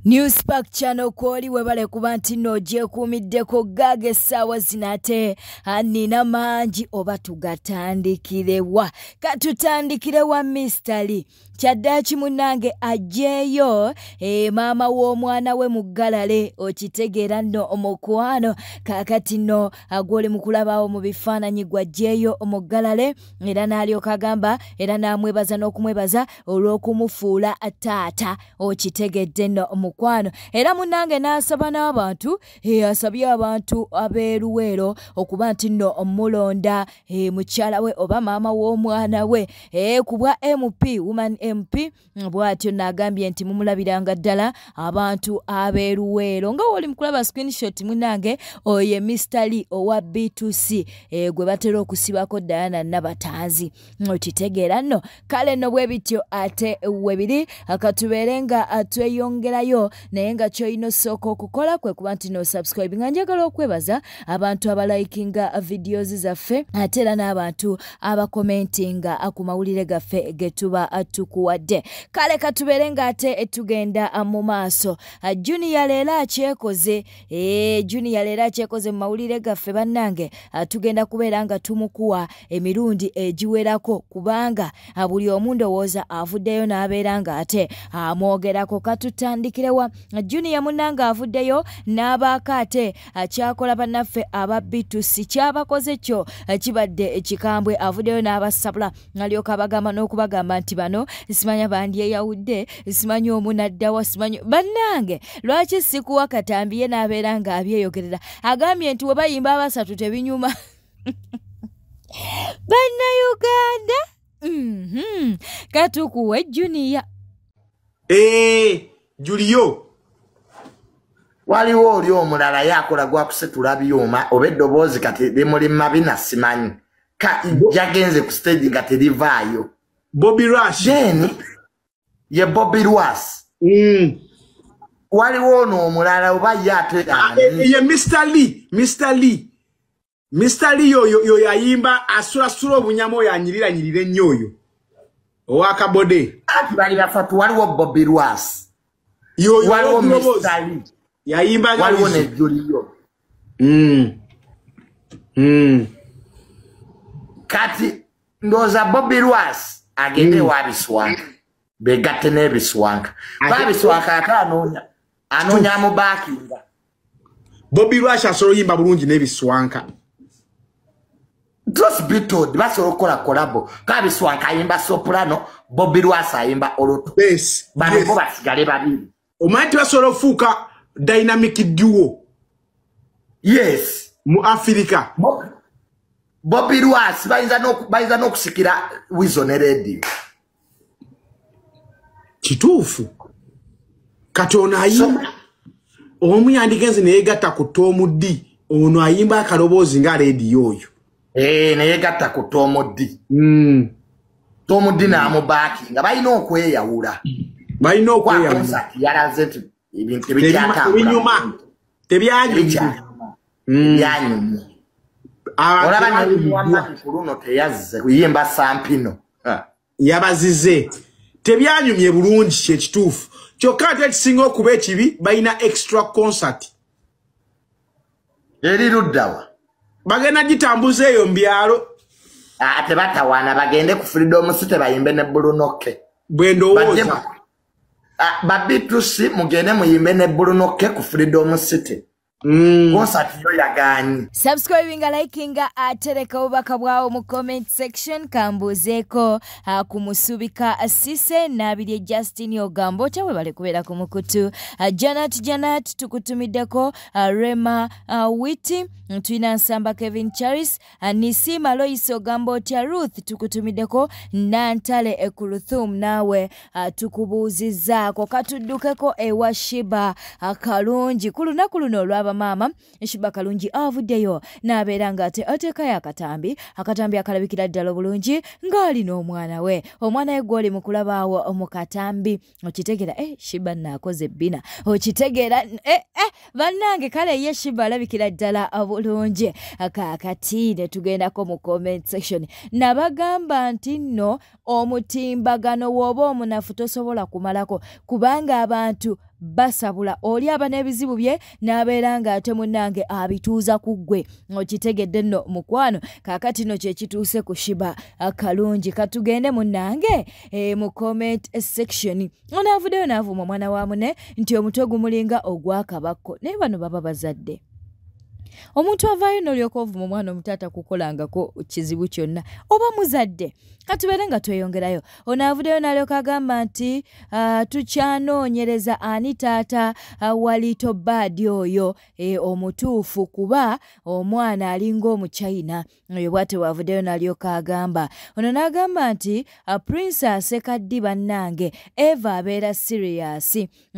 Newspark Channel kwoli webale kuba nti n'ogyekuumiddeko gaaga essaawa zino ate nina mangi oba tugatandikirewa. Katutandikirewa Mr. Lee. Kyaddaaki munnange aggyeyo maama w'omwana we mu ggalale, okitegeera nno omukwano. Kaakati nno gw'oli mu kulabaawo mu bifaananyi gw'aggyeyo mu ggalale, era n'alyoka agamba era n'amwebaza n'okumwebaza olw'okumufuula taata, okitegedde nno omukwano. Era munnange n'asaba n'abantu, asabye abantu ab'eruweero okuba nti nno omulonda mukyala we oba maama w'omwana we ku bwa MP, Woman MP, bw'atyo n'agambye nti mumulabiranga ddala abantu ab'eruweero. Nga w'oli mu kulaba screenshot munnange, oyo ye Mr. Lee owa B2C gwe batera okusibako Diana Nabatanzi, okitegeera nno. Kale nno bwe bityo ate we biri, katubeere nga tweyongerayo, naye nga ky'olina osooka okukola kwe kuba nti no subscribe. Nga njagala okwebaza abantu abalikinga videos zaffe ate era n'abantu abakomentinga ku mawulire gaffe ge tuba tukuwadde. Kale katubeere nga ate tugenda mu maaso. Junior leero akyekoze, Junior leero akyekoze mu mawulire gaffe bannange. Tugenda kubeera nga tumukuwa emirundi egiwerako kubanga buli omu ndowooza avuddeyo n'abeera nga ate amwogerako. Katutandikirewa Junior munnange avuddeyo n'abaako ate kyakola bannaffe aba B2C, kyabakoze kyo kibadde kikambwe. Avuddeyo n'abasabula alyoka abagamba n'okubagamba nti bano simanya bandyeyawudde, simanyi omu naddawa, simanyi bannange lwaki sikuwa katambi ye n'abeera nga abyeyogerera. Agambye nti we bayimba abasatu tebinyuma. Bannayuganda, katukuwe Junior. Julio, waliwo oli omulala yakola gwakusetula byuma oba eddoboozi kati limuli mabina simanyi jagenze ku stage nga terivaayo. Bobby Rush. Then ye Bobby Rush. Waliwo ono omulala oba ye ate ani? Ye Mr. Lee, Mr. Lee. Mr. Lee yo yayimba asulasula obunyama oyo anyirira nyirira ennyo oyo. Owakabode. Ati bali basatu, waliwo Bobby Rush. Yo waliwo Mr. Lee. Yayimba waliwo ne Julio. Kati ndowooza Bobby Rush agende wabiswanka begatte n'ebiswanka. Babiswanka ate anoonya amubakinga. Bobby Rush asobola oyimba bulungi n'ebiswanka. Truth be told, basobola okukola collabo. Kabiswanka ayimba soprano, Bobby Rush ayimba alto. Yes. Bano bo basigale babiri. Omanyi basobola ofuuka dynamic duo. Yes. Mu Africa. Bobby Rush bayinza n'okusikira Weasel ne Radio. Kituufu. Kati ono ayimba omu yandigenze ne yeegatta ku Tom D. Ono ayimba akaloboozi nga Radio oyo. Ne yeegatta ku Tom D. Tom D n'amubakinga balina okweyawula. Balina okweyawula. Yalaze nti ebintu tebikyatambula. Tebinyuma. Tebyanyuma. Tebyanyuma. Olaba ne ku luno teyazze kuyimba Sampino. Yabazize. Tebyanyumye bulungi kyekituufu. Kyokka ate ekisinga okuba ekibi balina extra concert. Eri luddawa. Bagenda gitambuza eyo mu byalo. Tebatawaana bagende ku Freedom City bayimbe ne Bruno K. Bwe ndowooza. Ba B2C mugende muyimbe ne Bruno K ku Freedom City. Concert yo yagaanyi. Subscribinga, likinga, atereka obubaka bwawo mu comment section. Kambuuzeeko ku Musubika Sise Nabirye Justin ogamba otya webale kubeera ku mukutu. Janat Janat tukutumiddeko, Rema Witi, tulina Nsamba Kevin Charles, Nisima Lois ogamba otya, Ruth tukutumiddeko, Nantale Ekuluthum naawe tukubuuzizzaako. Katuddukeko ewa Shiba Kalungi ku lunaku luno olw'abamaama. Shiba Kalungi avuddeyo n'abeera ng'ate ateekayo akatambi akalabikira ddala obulungi ng'ali n'omwana we. Omwana we gw'oli mu kulabaawo mu katambi, okitegeera, Shiba naakoze ebbina, okitegeera, bannange kale ye Shiba alabikira ddala bulungi. Kaakati ne tugendako mu comment section, nabagamba nti nno omutimbagano w'oba omunafu tosobola kumalako kubanga abantu Basabula oli aba n'ebizibu bye n'abeera ng'ate munnange abituuza ku ggwe. Okitegedde nno mukwano. Kaakati nno kye kituuse ku Sheebah Kalungi. Katugende munnange mu comment section. Ono avuddeyo n'avuma omwana wa munne nti omutwe gumulinga ogw'akabakko, naye bano baba bazadde. Omuntu avaayo n'olyoka ovuma omwana omuto atakukolangako kizibu kyonna, oba muzadde. Katubeere nga tweyongerayo. Ono avuddeyo n'alyoka agamba nti tukyanoonyereza ani taata wa Little Bird oyo omutuufu, kuba omwana alinga Omuchina. Oyo bw'atyo bw'avuddeyo n'alyoka agamba. Ono n'agamba nti Prince aseka ddi bannange, Eva abeera serious.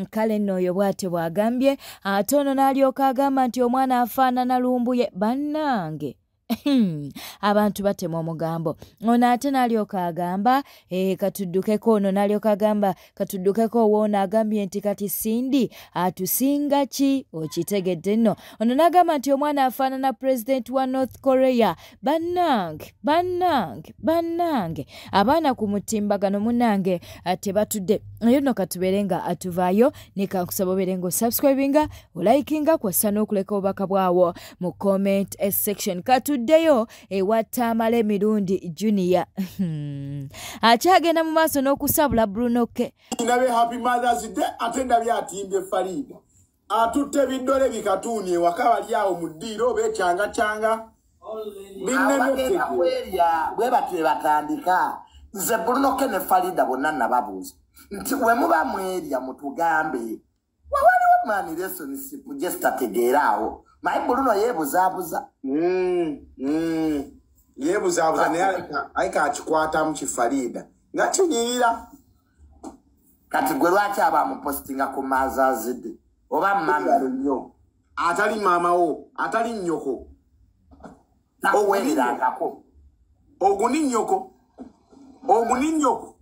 Kale nno oyo bw'atyo bw'agambye. Ate ono n'alyoka agamba nti omwana afaanana Lumbuye. Bannange, abantu batema omugambo. Ono ate n'alyoka agamba katuddukeko. Ono n'alyoka agamba katuddukeko. Woono agambye nti kati Cindy atusinga ki? Okitegedde nno. Ono n'agamba nti omwana afaanana president wa North Korea. Bannange, bannange, bannange, abaana ku mutimbagano munnange tebatudde. Eyo nno katubeere nga atuvaayo. Nekankusaba obeere nga osubscribinga, olikinga, kwassa n'okuleka obubaka bwawo mu comment section. Katuddeyo ewa Tamale Mirundi Junior. Akyagenda mu maaso n'okusabula Bruno K. Ndabe happy Mother's Day, ate ndabye atimbye Farida. Atutte bidole bikatuuni ewaka bali awo mu ddiiro beekyangacanga. Bagenda kwerya bwe batyo batandika. Nze Bruno K ne Farida bonna nababuuza nti we muba mwerya mutugambe. Wawaliwo man relationship just ategeera awo. Naye Bruno yeebuzaabuza. Yeebuzaabuza naye aleka akikwatamu ki Farida nga kinyirira. Kati gwe lwaki aba amupositinga ku Mother's Day oba mami nnyo atali maama wo, atali nnyoko, takuweererangako. Ogu ni nnyoko, ogu ni nnyoko.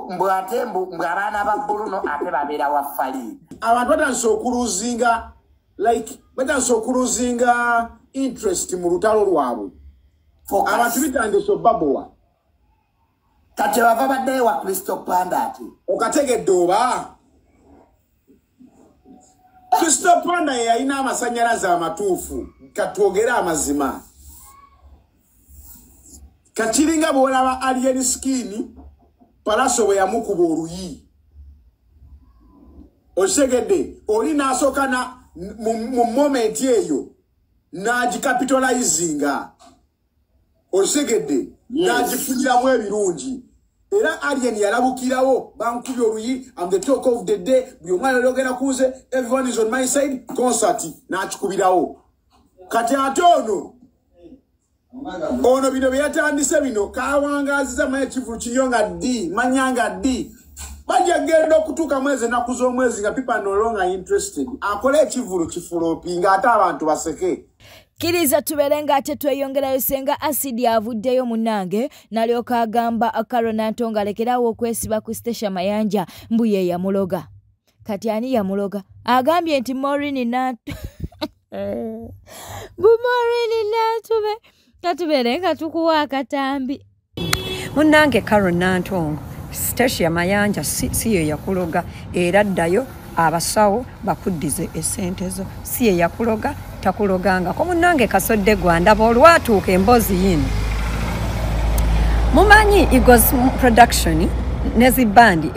Mbu ate mbu abaana ba Bruno ate babeera wa Farida. Abantu batandise okuluzinga like batandise okuluzinga interest mu lutalo lwabwe. Abantu bitandise obabowa. Kati bava baddeyo wa Crystal Panda ati. Okategedde oba? Crystal Panda ye yalina amasannyalaze amatuufu, katwogere amazima. Kakiringa bw'olaba Alien Skin, Palaso bwe yamukuba oluyi. Okitegedde, oli n'asooka mu moment eyo n'agicapitalizinga. Okitegedde, n'agifuniramu ebirungi. Era Alien yalabukirawo, bankubye oluyi, I'm the talk of the day, buli omwana oyogera ku nze, everyone is on my side, concert n'akikubirawo. Kati ate ono bino bye yatandise bino kawangaziza maye ekivulu kiriyo nga ddi, manya nga ddi. Bajja kugenda okutuuka mwezi ennaku z'omwezi nga people no longer interested. Akole ekivulu kifulopinga ate abantu baseke. Kkiriza tubeere nga ate tweyongerayo. Senga Acid avuddeyo munnange n'alyoka agamba Carol Nantongo alekerawo okwesiba ku Stecia Mayanja mbu ye yamuloga. Kati ani yamuloga? Agambye nti Maureen Nantume. Bu Maureen Nantume. Katubeere nga tukuwa akatambi. Munnange Carol Nantongo, Stecia Mayanja si ye yakuloga, era ddayo abasawo bakuddize essente zo. Si ye yakuloga, takulogangako. Munnange Kasodde Gwandaba olwatuuka emboozi yino. Mumanyi Eagles Production ne zibandi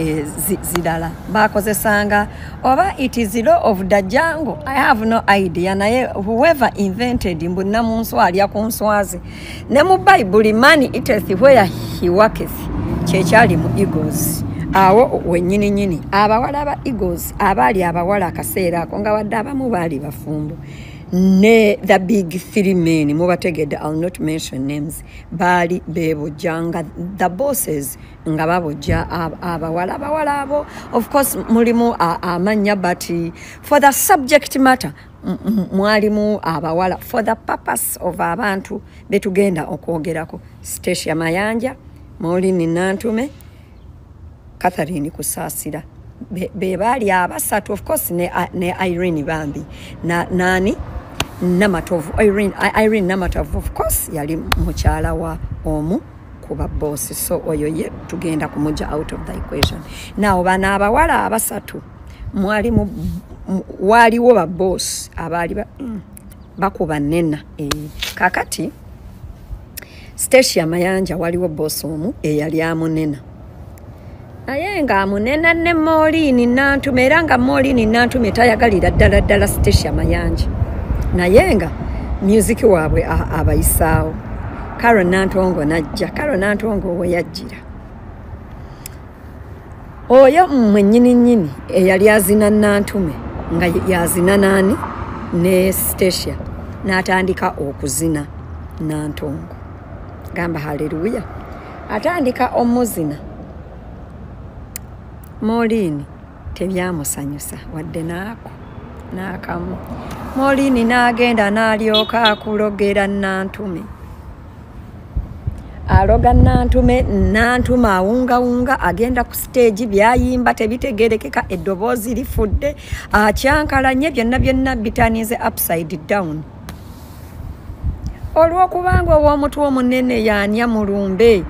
zirala bakozesanga oba it is law of the jungle, I have no idea, naye whoever invented mbu namunswa alya ku nswazi ne mu Bayibuli man eateth where he worketh, kyekyali mu Eagles awo wennyini nnyini. Abawala ba Eagles abaali abawala akaseera ako nga wadde abamu baali bafumbo ne the big three men mubategedde, I'll not mention names, baali beebojjanga the bosses nga babojja abawala. Abawala abo of course mulimu amannya, but for the subject matter mwalimu abawala for the purpose of abantu betugenda okwogerako: Stecia Mayanja, Maureen Nantume, Catherine Kusaasira, be baali abasatu. Of course ne Irene Bambi na nani Namatovu, Irene Namatovu of course yali mukyala wa omu kuba boss, so oyo ye tugenda kumujja out of the equation. Now bano abawala abasatu Mwalimu waliwo ba boss abaali bakuba nena. Kakati Stecia Mayanja waliwo boss omu eyali amunena, naye nga amunena ne Maureen Nantume, era nga Maureen Nantume tayagalira ddala ddala Stecia Mayanja, naye nga music waabwe abayisaawo. Carol Nantongo najja. Carol Nantongo we yajjira oyo mwennyini nnyini eyali azina Nantume, nga yazina nani ne Stecia, n'atandika okuzina Nantongo. Gamba haleluya, atandika omuzina. Maureen tebyamusanyusa wadde naako n'akamu. Maureen n'agenda n'alyoka akulogera Nantume, aloga Nantume. Nantume awungawunga, agenda ku stage, byayimba tebitegerekeka, eddoboozi lifudde, akyankalanye, byonna byonna bitanize upside down. Olw'okubanga ow'omutwe omunene yaanya mulumbe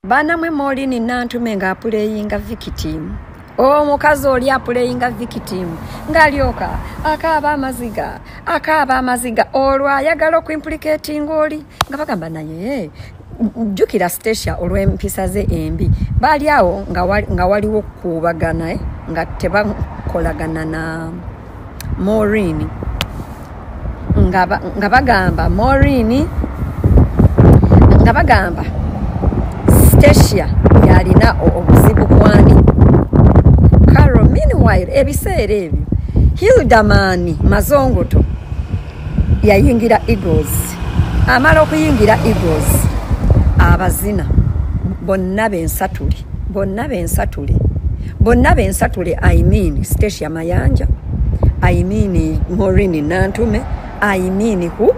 banamwe. Maureen Nantume ng'apuleyinga victim, omukazi oli apuleyinga victim, ng'alyoka akaaba amaziga, akaaba amaziga, olwo ayagala okuimplicatinga oli, nga bagamba naye jjukira Stecia olw'empisa ze embi. Baali awo nga waliwo okukuubagana, nga tebakolagana na Maureen, nga bagamba Maureen, nga bagamba Stecia yalina obuzibu kwani Carol. Meanwhile ebiseera ebyo Hilderman Mazongoto yayingira Eagles. Amala okuyingira Eagles, abazina bonna bensatule, bonna bensatule, bonna bensatule. I mean Stecia Mayanja, I mean Maureen Nantume, I mean who?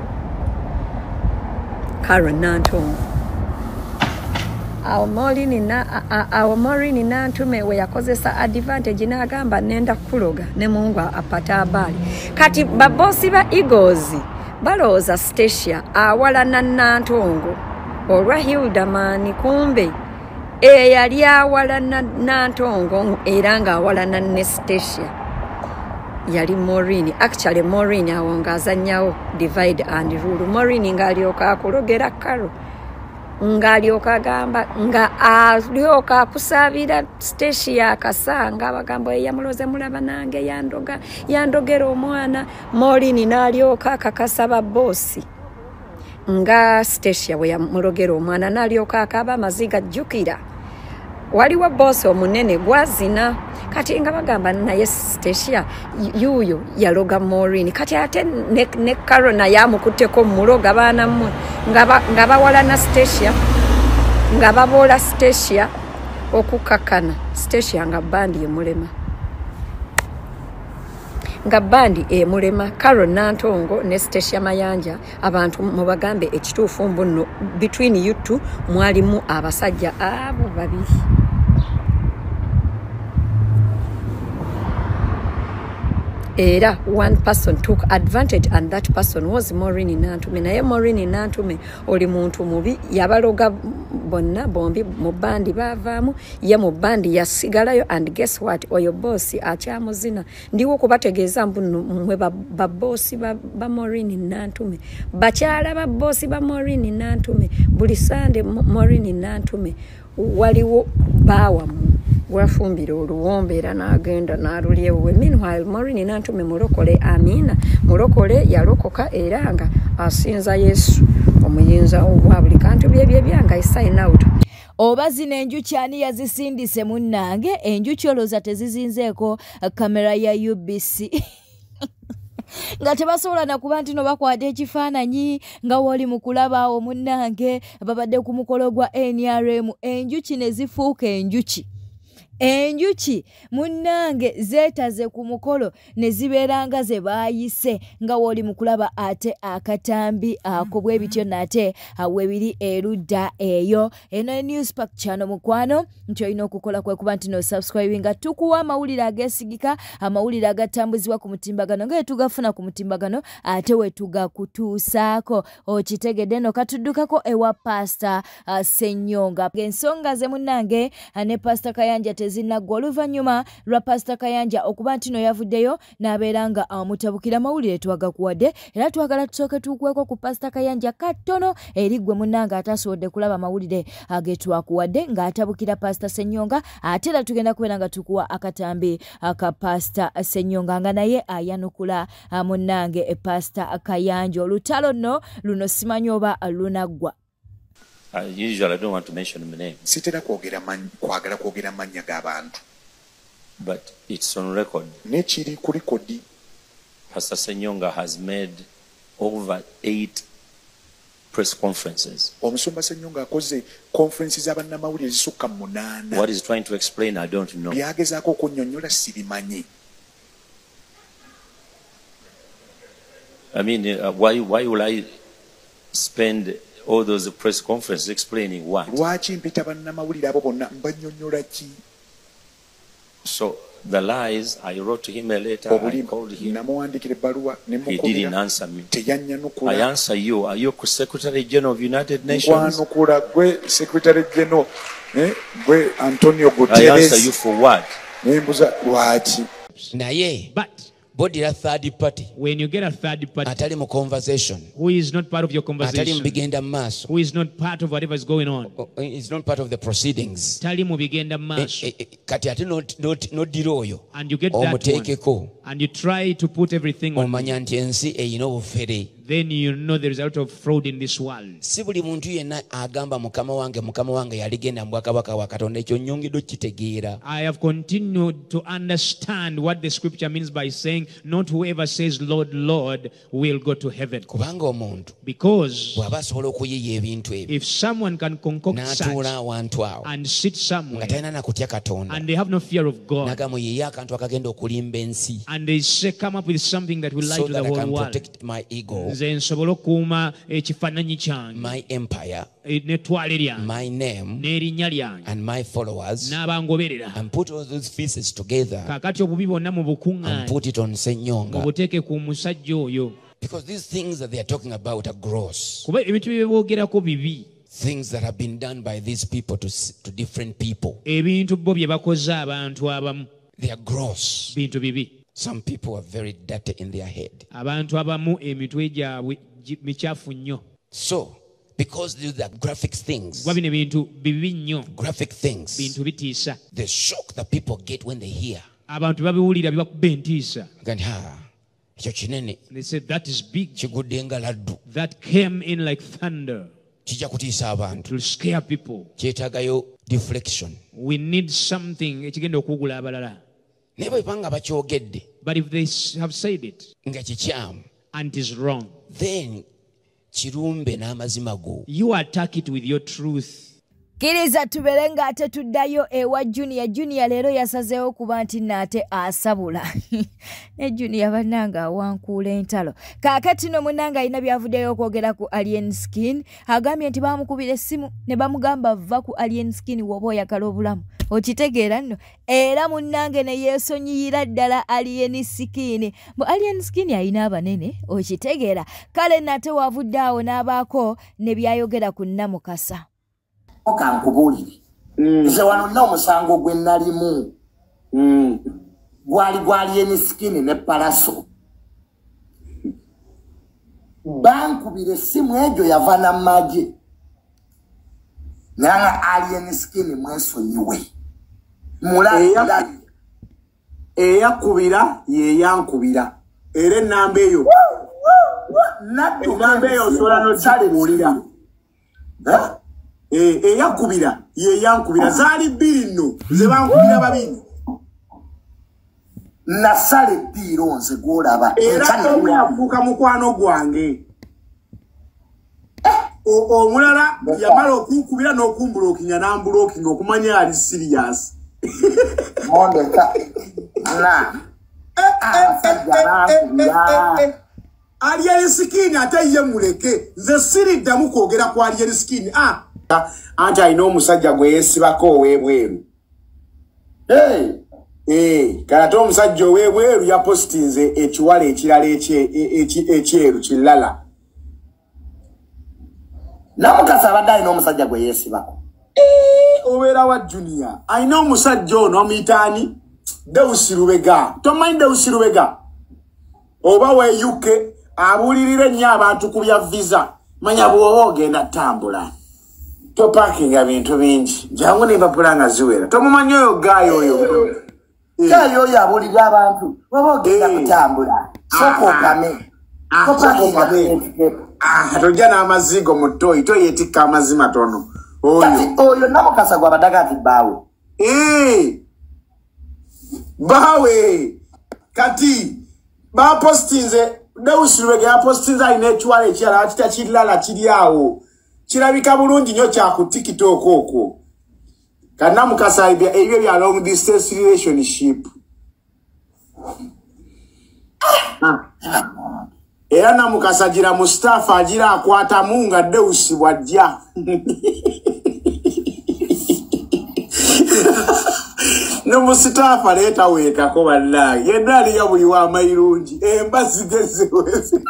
Carol Nantongo. Awo Maureen Nantume we yakozesa advantage n'agamba nenda kuloga ne Mungu apata habari. Kati babosi ba Eagles balowooza Stecia awalana Nantongo olwa Hilderman, kumbe eyali awalana Nantongo era ng'awalana ne Stecia yali Maureen. Actually Maureen awo ng'azannyawo divide and rule. Maureen ng'alyoka akulogera Carol, ng'alyoka agamba, nga alyoka akusabira Stecia akasanga, abagamba eyamuloze mulaba nange yandoga, yandogera omwana. Maureen n'alyoka akakasaba boosi nga Stecia bwe yamulogera omwana, n'alyoka akaaba amaziga. Jjukira waliwo boosi omunene gwazina. Kati nga bagamba naye Stecia yuuyo yaloga Maureen, kati ate ne Carol naye amukutteko muloga. Baana mmwe nga bawalana Stecia, nga baboola Stecia okukakana Stecia nga bandi emulema, nga bandi emulema. Carol Nantongo ne Stecia Mayanja, abantu mubagambe ekituufu mbu nno between you two mwalimu abasajja abo babiri. Era one person took advantage and that person was Maureen Nantume. Naye Maureen Nantume oli muntu mubi, yabaloga bonna bombi mu bandi baavaamu, ye mu bandi yasigalayo. And guess what, oyo boosi akyamuzina. Ndiwo kubategeeza mbu mmwe baboosi ba Maureen Nantume, bakyala ba boosi ba Maureen Nantume, buli Sande Maureen Nantume waliwo baawamu gwafumbira oluwombe era n'agenda n'alulya ewuwe. Meanwhile Maureen Nantume mulokole, amina, mulokole, yalokoka era nga asinza Yesu omuyinza wa buli kantu. Byebyo byanga, I sign out. Oba zino enjuki ani yazisindise munnange? Enjuki olowooza tezizinzeeko kamera ya UBC nga tebasobola nakuba nti no bakwata ekifaananyi nga woli mu kulaba awo munnange babadde ku mukolo gwa NRM, enjuki ne zifuuka enjuki. Enjuki munnange zeetaze ku mukolo ne zibeera nga ze baayise nga woli mu kulaba ate akatambi ako bwe bityo nate webiri erudda eyo. Eno Newspark channel mukwano, nti olina okukola kwe kuba nti no subscribing nga tukuwa amawulire ageesigika, amawulire agatambuzibwa ku mutimbagano nga tugafuna ku mutimbagano ate we tugakutuusaako. Okitegedde no katuddukako ewa Pastor Ssenyonga, ensonga ze munnange ne Pastor Kayanja tezinaggwa oluvannyuma lwa Pastor Kayanja okuba nti no yavuddeyo n'abeera nga amutabukira. Mawulire twagakuwadde era twagala tusooke tukweko ku Pastor Kayanja katono eri ggwe munnange atasobodde kulaba mawulire agetwakuwadde ng'atabukira Pastor Ssenyonga, ate era tugenda kubeera nga tukuwa akatambi aka Pastor Ssenyonga nga naye ayanukula munnange Pastor Kayanja. Olutalo nno luno simanyi oba lunaggwa. Usually I don't want to mention my name. Sitera kwogera kwagala kwogera mannya g'abantu. But it's on record. Nekiri ku rekodi. Pastor Ssenyonga has made over 8 press conferences. Omusumba Ssenyonga akoze conferences z'abannamawulire ezisukka mu 8. What he's trying to explain, I don't know. Byagezaako okunnyonnyola sibimanyi. I mean, why will I spend all those press conferences explaining what? Lwaki mpita bannamawulire abo bonna mbannyonnyola ki? So the lies, I wrote to him a letter, I called him. He didn't answer me. I answer you. Are you Secretary General of United Nations? Secretary General, Antonio Guterres. I answer you for what? But third party. When you get a third party atali mu conversation, who is not part of your conversation, atali mu bigenda maaso, who is not part of whatever is going on, is not part of the proceedings, tali mu bigenda maaso, kati ate noddira oyo, and you get that one, and you try to put everything on, omanya nti ensi eyina obufere. Then you know there is a lot of fraud in this world. Si buli muntu yenna agamba mukama wange yaligenda mu bwakabaka bwa Katonda, ekyo nnyongedde okukitegeera. I have continued to understand what the scripture means by saying not whoever says Lord, Lord will go to heaven. Kubanga omuntu, because bw'aba asobola okuyiiya ebintu ebyo, if someone can concoct such n'atuula awantu awo and sit somewhere nga talina na kutya Katonda, and they have no fear of God, n'agamba yiiya akantu akagenda okulimba ensi, and they say come up with something that will lie so to the that I whole can world, protect my ego, nze nsobole okukuuma ekifaananyi kyange, my empire, n'ettwale lyange, my name, n'erinnya lyange, and my followers, n'abangoberera, and put all those pieces together, kaakati obubi bwonna mu bukuŋŋaanye, and put it on Ssenyonga, mubuteeke ku musajja oyo. Because these things that they are talking about are gross. Kuba ebintu bye boogerako bibi. Things that have been done by these people to different people. Ebintu bo bye bakoze abantu abamu. They are gross. Bintu bibi. Some people are very dirty in their head. Abantu abamu emitwe gyabwe mikyafu nnyo. So, because these are graphic things, kuba bino bintu bibi nnyo. Graphic things. Bintu bitiisa. The shock that people get when they hear. Abantu babiwulira bibakuba entiisa. Ekyo kinene. They said that is big. Kigudde nga laddu. That came in like thunder. Kijja kutiisa abantu. It will scare people. Kyetaagayo deflection. We need something ekigenda okuwugula abalala. Naye bwe banga bakyogedde. But if they have said it, nga kikyamu, and it is wrong, then kirumbe n'amazima go. You attack it with your truth. Kkiriza tubeere ng'ate tuddayo ewa Junior. Junior leero yasazeewo kuba nti nnaate asabula. Ne Junior bannange awankuula entalo. Kaakati nno munnange alina by'avuddeyo okwogera ku Alien Skin. Agambye nti baamukubira essimu ne bamugamba vva ku Alien Skin w'oba oyagala obulamu. Okitegeera nno. Era munnange ne yeesonyiyira ddala Alien Skin. Mbu Alien Skin alina abanene, okitegeera. Kale nate wavudde awo n'abaako ne by'ayogera ku Namukasa. Kankubuulire. Nze wano nna omusango gwe nalimu. Gwali gwa Alien Skin ne Palaso. Bankubira essimu egyo yava n'amagye. Nanga Alien Skin mwesonyiwe. Eyakubira ye yankubira. Era ennamba eyo. Ennamba eyo osobola n'okikuwulira. Eyakubira ye yankubira. Zaali bbiri nno nze bankubira babiri. Nasala eddiiro nze gw'olaba. Era omu yafuuka mukwano gwange. Omulala yamala okunkubira n'okumbulokinga n'ambulokinga okumanya ali serious. Mondeka. Na. Alien Skin ate ye muleke. Nze siriddamu kwogera ku Alien Skin. Anti alina omusajja gwe yeesibako ow'ebweru. Kale ate omusajja ow'ebweru yapositinze ekiwala ekirala ekyeru kirala. Namukasa abadde alina omusajja gwe yeesibako. Obeera wa Junior alina omusajja ono amuyitaani Deusi Lubega. Tomanyi Deusi Lubega oba we UK abuulirira ennyo abantu ku bya visa. Manya bw'oba ogenda tambula topakinga bintu bingi, jangu n'empapula nga ziwera. Tomumanyi oyo gaayo oyo? Gaayo oyo abuulirira abantu oba ogenda kutambula sooka okame, topakinga bintu. Tojja n'amazigo mu ttoyi, toyi etikka amazzi matono. Oyo Namukasa gw'abaddaga nti bbaawe. Bbaawe. Kati bapostinze Deusi Lubega yapostinze alina ekiwala ekirala akita kirala kiri awo kirabika bulungi nnyo kya ku TikTok okwo. Namukasa ebyo bya long distance relationship. Era Namukasa agira mu staff agira akwatamu nga Deusi bw'ajja. No musitafa aleeta weekako bannange yenna aliyo buli wa mayirungi emba zigezeweze.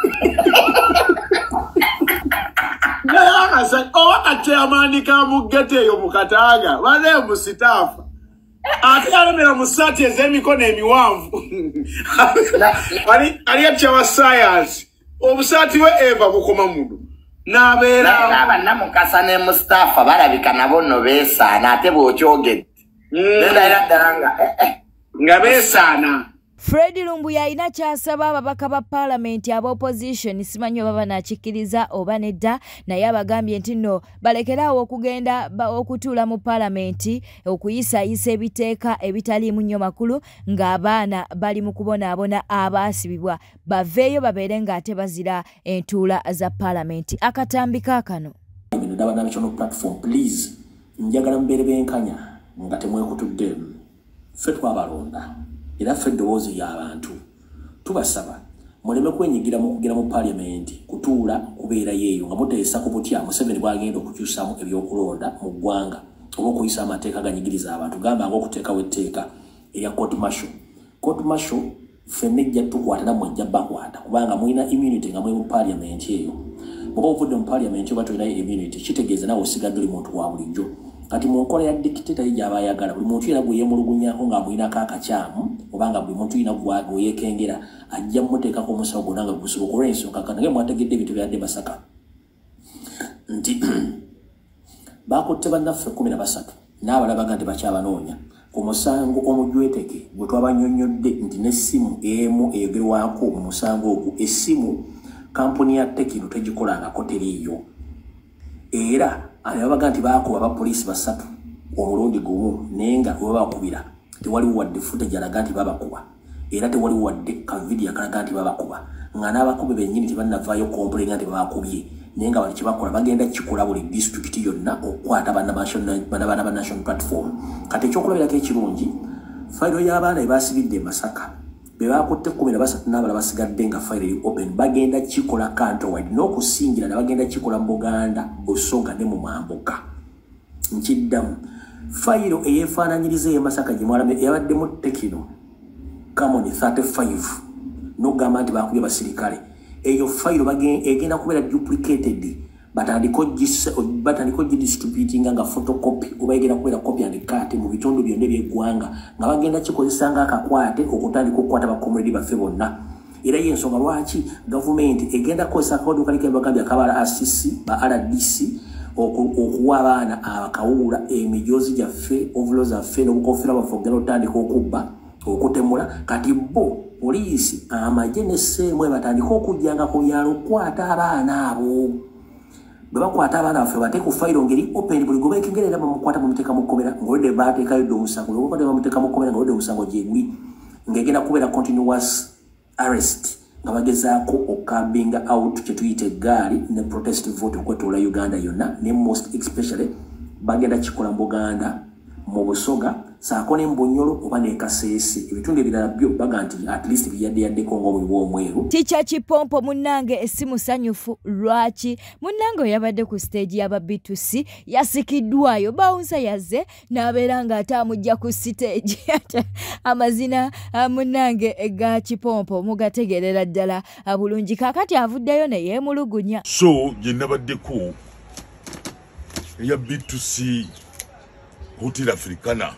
Naye akasajja oba kakyamaani ka mu ghetto eyo mu Katanga bane musitafa ate alemera mu ssaati ez'emikono emiwanvu. Ali atya wa science obusaati bwe eva bukoma muno n'abeera. Aba Namukasa ne Mustafa balabika nabo nno beesaana ate bw'okyogedde nga beesaana. Fred Lumbuye alina ky'asaba ababaka ba paalamenti aba opposition, simanyi oba banaakikkiriza oba nedda, naye abagambye nti nno balekeraawo okugenda okutuula mu paalamenti okuyisaayisa ebiteeka ebitaliimu nnyo makulu ng'abaana bali mu kubonaabona abaasibibwa baveeyo babeere ng'ate bazira entuula za paalamenti. Akatambi kaakano. Platform, please, njagala mubeere benkanya nga temwekutudde. Ffe twabalonda era ffe eddoboozi ly'abantu. Tubasaba muleme kwenyigira mu kugera mu paalamenti kutuula kubeerayo eyo nga muteesa ku butya Museveni bw'agenda okukyusaamu ebyokulonda mu ggwanga oba okuyisa amateeka aganyigiriza abantu, gamba ng'okuteekawo etteeka erya court martial. Court martial ffenna ejja tukwata nammwe ejja bakwata kubanga mulina immunity nga muli mu paalamenti eyo. Bw'oba ovudde mu paalamenti oba tolinayo immunity kitegeeza naawe osigadde oli muntu wa bulijjo. Kati mu nkola ya dictator ye gy'aba ayagala buli muntu yenna gwe yeemulugunyaako ng'amuyinako akakyamu oba nga buli muntu yenna gwe yeekengera ajja mmuteekako omusawo gwonna nga gusoboka olw'ensonga kano nga mwategedde ebintu byadde Masaka nti bakutte bannaffe 13 n'abalala baga nti bakyabanoonya ku musango omujweteke gwe twabannyonnyodde nti n'essimu emu eyogerwako mu musango ogwo essimu kampuni ya Tekino tegikolangako teriiyo. Era abaga nti baakuba abapoliisi 3 omulundi gumu naye nga we babakubira tewaliwo wadde footage alaga nti babakuba era tewaliwo wadde kavidiyo akalaga nti babakuba nga n'abakubi bennyini tebannavaayo kompulenga nti babakubye naye nga bali kyebakola bagenda kikola buli disitulikiti yonna okukwata baana ba National Platform. Kati ekyokulabirako ekirungi fayiro y'abaana be baasibidde e Masaka be bakutte 13 n'abalala basigadde nga fayiro eri open bagenda kikola countrywide n'okusingira ne bagenda kikola mu Buganda, Busoga ne mu Mambuka. Nkiddamu fayiro eyeefaanaanyiriza ey'e Masaka gye mwalabye eyabaddemu Tekino Camon 35 n'okugamba nti baakubye basirikale eyo fayiro egenda kubeera duplicated batandika ogidistributinga nga photocopy oba egenda kubeera copy and cut mu bitundu byonna eby'eggwanga nga bagenda kikozesa ng'akakwate okutandika okukwata bakomuledi baffe bonna. Era y'ensonga lwaki gavumenti egenda kukozesa akakodyo kali ke bagambye akaba RCC ba RDC okuwa abaana abakawuula emijoozi gyaffe ovulo zaffe n'obukofiira bwaffe okugenda otandika okubba okutemula. Kati bo poliisi amagye ne sseemu batandika okujjanga ku byalo okukwata abaana abo. Bwe bakwata abaana baffe bateeka ku fayiro ngeri open buli gwe beekengera era bamukwata bamuteeka mu kkomera ng'olwedde baateekayo dda omusango bwe bamukwata bamuteeka mu kkomera ng'olwedde omusango gye guli ng'egenda kubeera continuous arrest nga bagezaako okukambinga out kye tuyita eggaali ne protest vote okwetoola Uganda yonna ne most especially bagenda kikola mu Buganda mu Busoga saako ne Mbunyolo oba ne Kasese. Ebitundu ebirala byo baga nti at least biyadde yaddeko ng'omuli w'omweru. Teacher Kipompo munnange si musanyufu lwaki munnange oyabadde ku stage y'aba B2C yasikiddwayo bouncer yazze n'abeera ng'ate amujja ku stage amazina munnange ga Kipompo mugategeerera ddala bulungi. Kaakati avuddeyo ne yeemulugunya. So gye nabaddeko eya B2C Hotel Africana.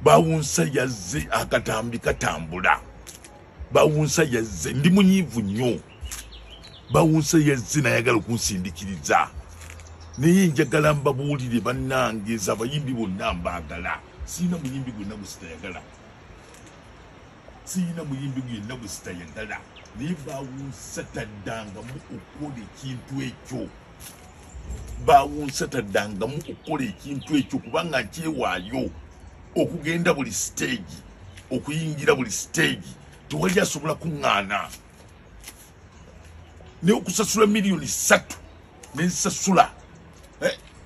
Bawunsa yazze akatambi katambula. Bawunsa yazze ndi munyivu nnyo. Bawunsa yazze nayagala okunsindikiriza. Naye njagala mbabuulire bannange abayimbi bonna mbaagala. Sirina muyimbi gwenna gwe sitayagala. Sirina muyimbi gwenna gwe sitayagala. Naye Bawunsa taddangamu okukola ekintu ekyo. Bawunsa taddangamu okukola ekintu ekyo kubanga nkyewaayo okugenda buli stage, okuyingira buli stage. Tewali asobola kuŋŋaana. Naye okusasula miliyoni 3 nensasula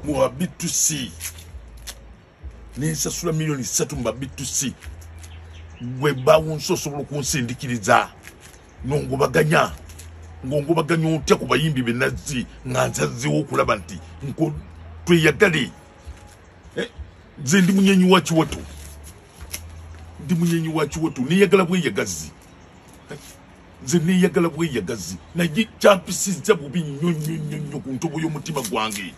mu ba B2C. Nensasula miliyoni 3 mu ba B2C. Gwe Bawunsa osobola okunsindikiriza nongobaganya ngongobaganya otya ku bayimbi be nazzi nga nsazeewo okulaba nti tweyagale. Nze ndi munyenyi wa kiwato. Ndi munyenyi wa kiwato. Neeyagala bweyagazi. Nze neeyagala bweyagazi. Naye kyampisizza bubi nnyo nnyo nnyo nnyo ku ntobo y'omutima gwange.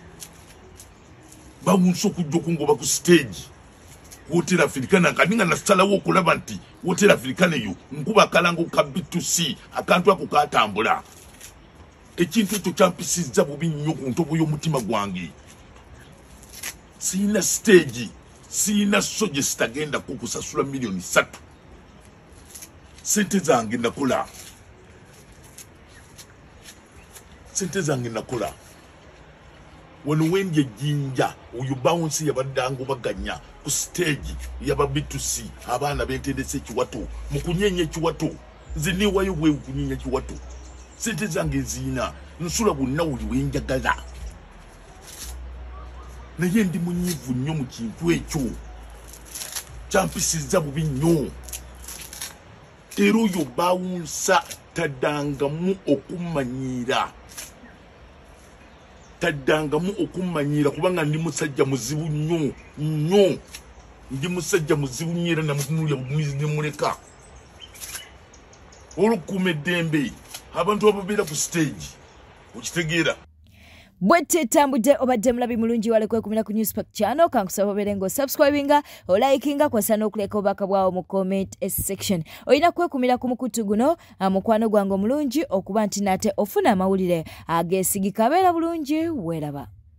Bawunsa okujja okungoba ku stage Hotel Africana kandi nga nasalawo okulaba nti Hotel Africana eyo nkuba akalango ka B2C akantu ako katambula. Ekintu ekyo kyampisizza bubi nnyo ku ntobo y'omutima gwange. Sirina stage, sirina so gye sitagenda kukusasula miliyoni 3. Sente zange nakola. Sente zange nakola. Wano wendi ejjinja oyo Bawunsa yabadde angobaganya ku stage yaba B2C abaana bentendese ekiwato mu kunyeenya ekiwato. Nze neewayo bwe kunyeenya ekiwato. Sente zange nziina nsula bonna wuli we njagala. Naye ndi munyiivu nnyo mu kintu ekyo. Kyampisizza bubi nnyo. Era oyo Bawunsa taddangamu okumanyiira. Taddangamu okumanyiira kubanga ndi musajja muzibu nnyo nnyo. Ndi musajja muzibu nnyo era namutunuulira butunuulizi ne muleka. Olw'okukuuma eddembe abantu ababeera ku stage okitegeera. Bwete tambudde obadde mulabi mulungi wale kwekumira ku Newspack channel. Kankusaba obeere ng'osubscribinga, olikinga, kw'ossa n'okuleka obubaka bwawo mu comment section. Olina kwekumira ku mukutu guno mukwano gwange omulungi okuba nti nate ofuna amawulire ageesigika. Beera bulungi, weeraba.